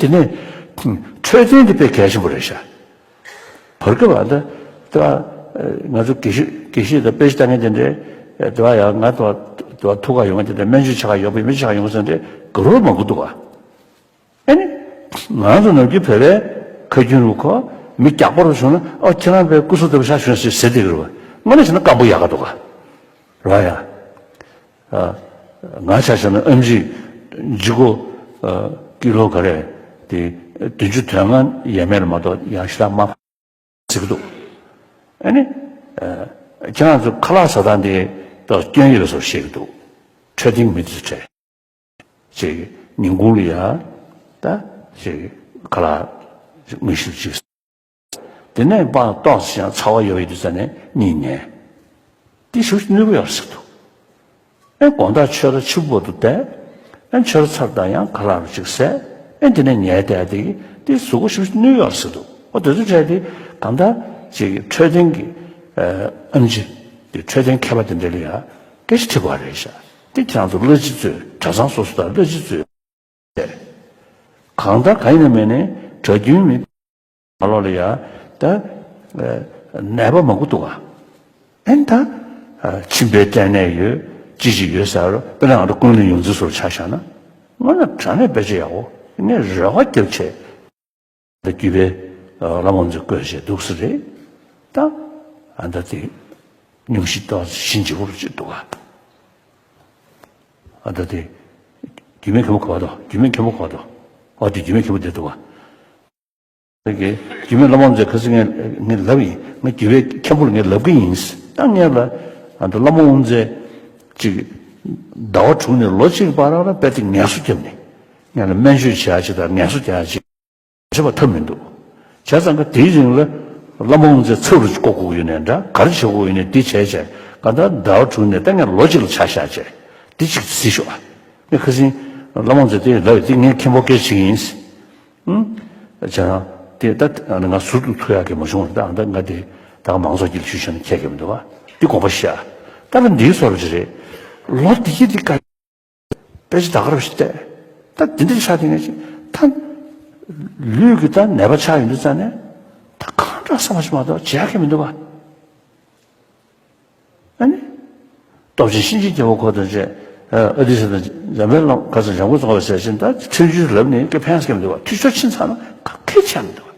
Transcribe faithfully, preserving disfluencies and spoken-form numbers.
དེ་ནས་འཕྲོད་བསྟེན་དེ་དཔེ་གལ་ཆེན་པོ་རེད་ཤག་བར་སྐབས་ཨ་ད་ལྟ་ང་ཚོ་དགེ་བཤེས་དགེ་བཤེས་དང་དཔེ་ཆ་ལྟ་མཁན་དེ་འདྲས་ལྟ་བ་ཡང་ང་ལྟ་བ་ཐུག་ག་ཡོང་མཁན་དེ་འདྲས་སྨན་བཅོས་བྱ་ག་ཡོང་པའི་མི་ཆ་ག་ཡོང་ཟེར་འདྲས་དགའ་རབ་མང་པོ་འདུག་ག་ཨ་ནི་ང་ཚོ་ནམ་རྒྱུན་བོད་པའི་ཁ་རྒྱུན་རུ་ཁོ་མི་རྒྱགས་པ་རུ་བྱུང་ན་ཨོ་ཁྱེད་རང་པའི་སྐུ་གཟུགས་ལྟ་བུ་ཤ་ཞུན་ཟེར་ཟེར་དེ་གི་རུ་བ་དངོས་གནས་བྱས་ན་སྐམ་པོ་ཡག་ག་འདུག་ག་ར་ཡ། ང་ཆ་བཞག་ན་ཨེམ་ཆི་ཇི་གོ་ཀི་ལོ་ག་རེ་དེ་བདུན་ཅུ་དོན་ལྔ་ཡས་མས་ལ་མ་གཏོགས་ཡང་ཞེ་དྲག་མ་ཟེར་གི་འདུག་ཨ་ནི་ཁྱེད་རང་ཚོ་ཁ་ལག་ཟ་སྟངས་དེ་ཏོག་སྐྱོན་ཡོད་པའི་བཟོ་བཤད་གི་འདུག་འཕྲོད་བསྟེན་མི་དེ་ཚོ་གྲས་ཅིག་ཉིན་གུང་ལ་ཡ་ད་ཅིག་ཁ་ལག་དངོས་གཞི་ཅིག་དེ་ནས་པང་ཏོག་ཙམ་ཡང་ཚ་བ་ཡོད་པའི་དུས་ཚོད་ནས་གཉིད་ཉལ། དེ་ཞེ་པོ་ཅིག་ནུས་པ་ཡོད་རེད་ཟེར་འདུག་ཨེ་དགོང་དག་ཆོས་ར་ཕྱི་པོ་དུ་བསྡད། ཨེ་ཆོས་ར་ཚར་དང་ཡང་ཁ་ལག་རུ་ཅིག་ཟས། ཨེ་དེ་ནས་ཉལ་བསྡད་དེ་དེ་གཟུགས་པོ་ཞེ་པོ་ཅིག་ནུས་ཡོད་རེད་ཟེར་འདུག་ཨོ་དེ་ཚོ་བྱས་དེ་གང་ལྟར་ཅིག་འཕྲོད་བསྟེན་གྱི་ཨེམ་ཆི་དེ་འཕྲོད་བསྟེན་མཁས་པ་དེ་འདྲ་ལ་ཡང་སྐད་ཆ་དྲི་དགོས་རེད་ཤག་དེ་ཁྱེད་རང་ཚོ་གླ་སྤྱི་གཙོས་གྲྭ་ཚང་སོ་སོ་དང་གླ་སྤྱི་གཙོས། གང་ལྟར་གང་ཡིན་ན་མིན་ནས་གྲྭ་རྒྱུན་མི་མ་ལོག་ལ་ཡ་ད་ནད་པ་མང་པོ་འདུག་ག་ཨེ་ད་མཆིན་པའི་སྐྲན་ནད་ཡོད་ཅི་ཞིག་ཡོད་ཟེར་རོ། དཔེར་ན་ང་ཚོ་ཀུན་གླེང་ཡོངས་འཛིན་སོགས་ཆ་བཞག་ན་དངོས་གནས་དྲང་གནས་དཔེ་ཆ་ཡག་པོ་ངས་རེ་བ་བརྒྱབ་བྱས། ད་རྒྱུད་པའི་བླ་མ་ཚོས་བཀོད་བྱས་འདུག་ས་རེད། ད་ཨ་ད་དེ་སྙུང་གཞི་ཏོག་ཙམ་ཞིབ་པོ་ཅིག་འདུག་ག་ཨ་ད་དེ་རྒྱུད་སྨད་མཁན་པོ་གོ་བ་དོ། རྒྱུད་སྨད་མཁན་པོ་གོ་བ་དོ། ཨ་དེ་རྒྱུད་སྨད་མཁན་པོ་དེ་འདུག་ག་དེ་གི་རྒྱུད་སྨད་བླ་མ་ཚོས་ཁ་སང་ངས་ངས་ལབ་ཡིན། ང་རྒྱུད་པའི་མཁན་པོ་ལ་ངས་ལབ་གི་ཡིན། ད་ངས་ལ་ཨ་ད་བླ་མ་དབུ་མཛད་ཅིག་ཟླ་བ་དྲུག་ནས་ལོ་གཅིག་བར་ལ་དཔེ་དེ་ངལ་གསོ་བརྒྱབ་ནས་ངས་ལ་སྨན་བཅོས་བྱེད་ཡ་ཅིག་དང་ངལ་གསོ་རྒྱག་ཡ་ཅིག་བྱེད་པ་ཐབས་མི་འདུག་བྱས་ཙང་ཀ་དེའི་རིང་ལ་བླ་མ་དབུ་མཛད་ཚབ་རུ་བསྐོ་དགོས་ཀྱི་ཡོད་ནའི་འདྲ། ག་རེ་བྱེད་དགོས་ཡོད་ནའི་འདི་བྱས་བྱས་ག་ད་ཟླ་བ་དྲུག་ནས་ད་ངས་ལོ་གཅིག་ལ་ཆ་བཞག་བྱས་འདི་གཅིག་གཟིགས་ཤོག་ཨ་ངས་ཁ་སང་བླ་མ་དབུ་མཛད་དེ་ལབ་ཡོད། དེ་ངས་མཁན་པོ་སྐད་ཆ་ཡིན། ཨུམ། བྱས་ཙང་དེ་ད་ང་ཟུར་དུ་ཐུག་ཡག་གི་མ་བྱུང་བ་ད་ད་ང་དེ་ད་མང་ཚོགས་ཀྱི་ལ་ཞུས་བྱས་ན་ཁྱད་ཀྱི་མི་འདུག་བ། འདི་དགོངས་པ་བཞེས་ཨ། ད་ལ་འདིའི་བཟོ་འདྲ་ཅིག་རེད། ལོ་འདི་གི་འདི་ཀ་དཔེ་ཆ་ད་ག་རང་ཞིག་བལྟས། ད་འདི་འདྲ་ཆགས་དེ་ངས་ཅིག་ད་ལུས་ཀྱི་ད་ནད་པ་ཆགས་ཡོང་དུས་ཙང་ནས་ད་གང་འདྲ་བསམ་པ་ཞིག་མ་གཏོགས་བྱེད་ཡག་གི་མི་འདུག་བ། ཨ་ནི། སྟོབས་ཆེན་གཤིན་རྗེ་རྒྱལ་པོ་ཁོ་དང་བཅས་ཨ་ཏི་ཤ་དང་འཇམ་དཔལ་བླ་མ་ག་ཚོད་འཇམ་མགོན་ཚོ་བ་ཟེར་ཞིང་ད་ཁྲིམས་གཅོད་ལབ་ནས་ཀྱི་ཕན་སྐྱེ་མི་འདུག་བ། འཐུས་ཤོར་ཕྱིན་ཚར་ན་ག་གེ་ཆགས་མི་འདུག་